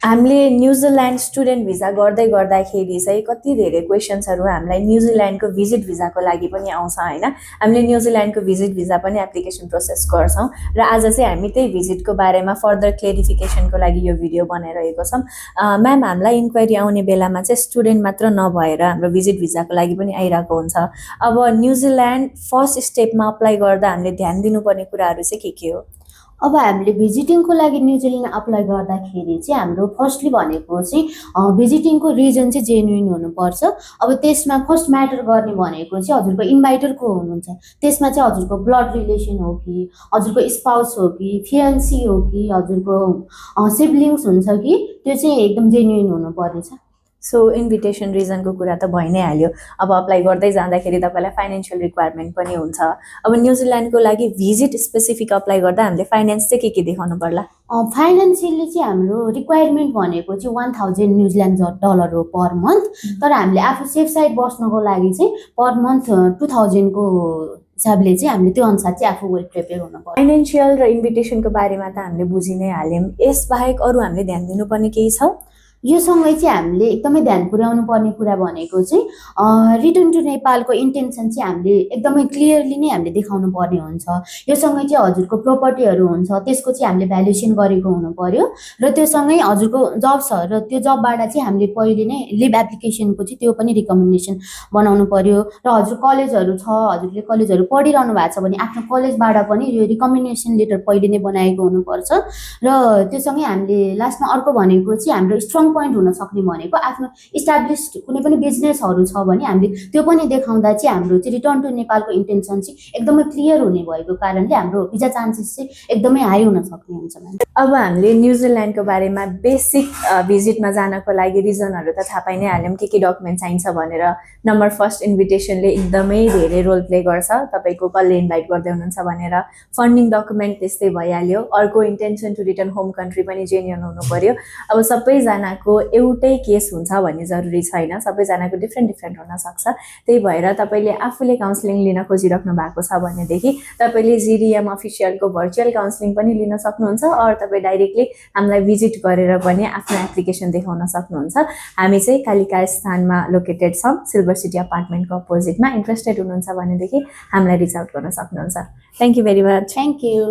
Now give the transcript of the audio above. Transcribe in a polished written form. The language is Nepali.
हामीले न्युजिल्यान्ड स्टुडेन्ट भिजा गर्दै गर्दाखेरि चाहिँ कति धेरै क्वेसन्सहरू हामीलाई न्युजिल्यान्डको भिजिट भिजाको लागि पनि आउँछ होइन। हामीले न्युजिल्यान्डको भिजिट भिजा पनि एप्लिकेसन प्रोसेस गर्छौँ र आज चाहिँ हामी त्यही भिजिटको बारेमा फर्दर क्लेरिफिकेसनको लागि यो भिडियो बनाइरहेको छौँ। म्याम, हामीलाई इन्क्वायरी आउने बेलामा चाहिँ स्टुडेन्ट मात्र नभएर हाम्रो भिजिट भिजाको लागि पनि आइरहेको हुन्छ। अब न्युजिल्यान्ड फर्स्ट स्टेपमा अप्लाई गर्दा हामीले ध्यान दिनुपर्ने कुराहरू चाहिँ के हो? अब हामीले भिजिटिङको लागि न्युजिल्यान्ड अप्लाई गर्दाखेरि चाहिँ हाम्रो फर्स्टली भनेको चाहिँ भिजिटिङको रिजन चाहिँ जेन्युइन हुनुपर्छ। अब त्यसमा फर्स्ट म्याटर गर्ने भनेको चाहिँ हजुरको इन्भाइटर को हुनुहुन्छ, त्यसमा चाहिँ हजुरको ब्लड रिलेसन हो कि, हजुरको स्पाउस हो कि, फियान्सी हो कि, हजुरको सिब्लिङ्स हुन्छ कि, त्यो चाहिँ एकदम जेन्युइन हुनुपर्नेछ। सो इन्भिटेसन रिजनको कुरा त भइ नै हाल्यो। अब अप्लाई गर्दै जाँदाखेरि तपाईँलाई फाइनेन्सियल रिक्वायरमेन्ट पनि हुन्छ। अब न्युजिल्यान्डको लागि भिजिट स्पेसिफिक अप्लाई गर्दा हामीले फाइनेन्स चाहिँ के देखाउनु पर्ला? फाइनेन्सियली चाहिँ हाम्रो रिक्वायरमेन्ट भनेको चाहिँ 1000 न्युजिल्यान्ड डलर हो पर मन्थ। तर हामीले आफू सेफ साइड बस्नको लागि चाहिँ पर मन्थ 2000 को हिसाबले चाहिँ हामीले त्यो अनुसार चाहिँ आफू वेल प्रिपेयर हुनुपर्छ। फाइनेन्सियल र इन्भिटेसनको बारेमा त हामीले बुझि नै हाल्यौँ। यसबाहेक अरू हामीले ध्यान दिनुपर्ने केही छ? यो सँगै चाहिँ हामीले एकदमै ध्यान पुर्याउनु पर्ने कुरा भनेको चाहिँ रिटर्न टु नेपालको इन्टेन्सन चाहिँ हामीले एकदमै क्लियरली नै हामीले देखाउनु पर्ने हुन्छ। यो सँगै चाहिँ हजुरको प्रोपर्टीहरू हुन्छ त्यसको चाहिँ हामीले भ्यालुएसन गरेको हुनु पर्यो र त्यो सँगै हजुरको जब छ र त्यो जबबाट चाहिँ हामीले पहिले नै लिभ एप्लिकेसनको चाहिँ त्यो पनि रिकमेन्डेसन बनाउनु पर्यो र हजुर कलेजहरू छ, हजुरले कलेजहरू पढिरहनु भएको छ भने आफ्नो कलेजबाट पनि यो रिकमेन्डेसन लेटर पहिले नै बनाएको हुनुपर्छ। र त्यो सँगै हामीले लास्टमा अर्को भनेको चाहिँ हाम्रो स्ट्रङ पोइन्ट हुन सक्ने भनेको आफ्नो इस्टाब्लिस्ड कुनै पनि बिजनेसहरू छ भने हामीले त्यो पनि देखाउँदा चाहिँ हाम्रो चाहिँ रिटर्न टु नेपालको इन्टेन्सन चाहिँ एकदमै क्लियर हुने भएको कारणले हाम्रो भिजा चान्सेस चाहिँ एकदमै हाई हुन सक्ने हुन्छ। अब हामीले न्युजिल्यान्डको बारेमा बेसिक भिजिटमा जानको लागि रिजनहरू त थाहा पाइ नै हाल्यौँ के डकुमेन्ट चाहिन्छ भनेर। नम्बर फर्स्ट, इन्भिटेसनले एकदमै धेरै रोल प्ले गर्छ तपाईँको कसले इन्भाइट गर्दै हुनुहुन्छ भनेर। फन्डिङ डकुमेन्ट त्यस्तै भइहाल्यो। अर्को, intention to return home country पनि जेन्युन हुनु पर्यो। अब सबैजनाको एउटै केस हुन्छ भन्ने जरुरी छैन, सबैजनाको डिफ्रेन्ट हुनसक्छ। त्यही भएर तपाईँले आफूले काउन्सिलिङ लिन खोजिराख्नु भएको छ भनेदेखि तपाईँले जिडिएम अफिसियलको भर्चुअल काउन्सिलिङ पनि लिन सक्नुहुन्छ, अर तपाईँ डाइरेक्टली हामीलाई भिजिट गरेर पनि आफ्नो एप्लिकेसन देखाउन सक्नुहुन्छ। हामी चाहिँ कालिका स्थानमा लोकेटेड छौँ, सिल्भर सिटी अपार्टमेन्टको अपोजिटमा। इन्ट्रेस्टेड हुनुहुन्छ भनेदेखि हामीलाई रिच आउट गर्न सक्नुहुन्छ। Thank you very much. Thank you.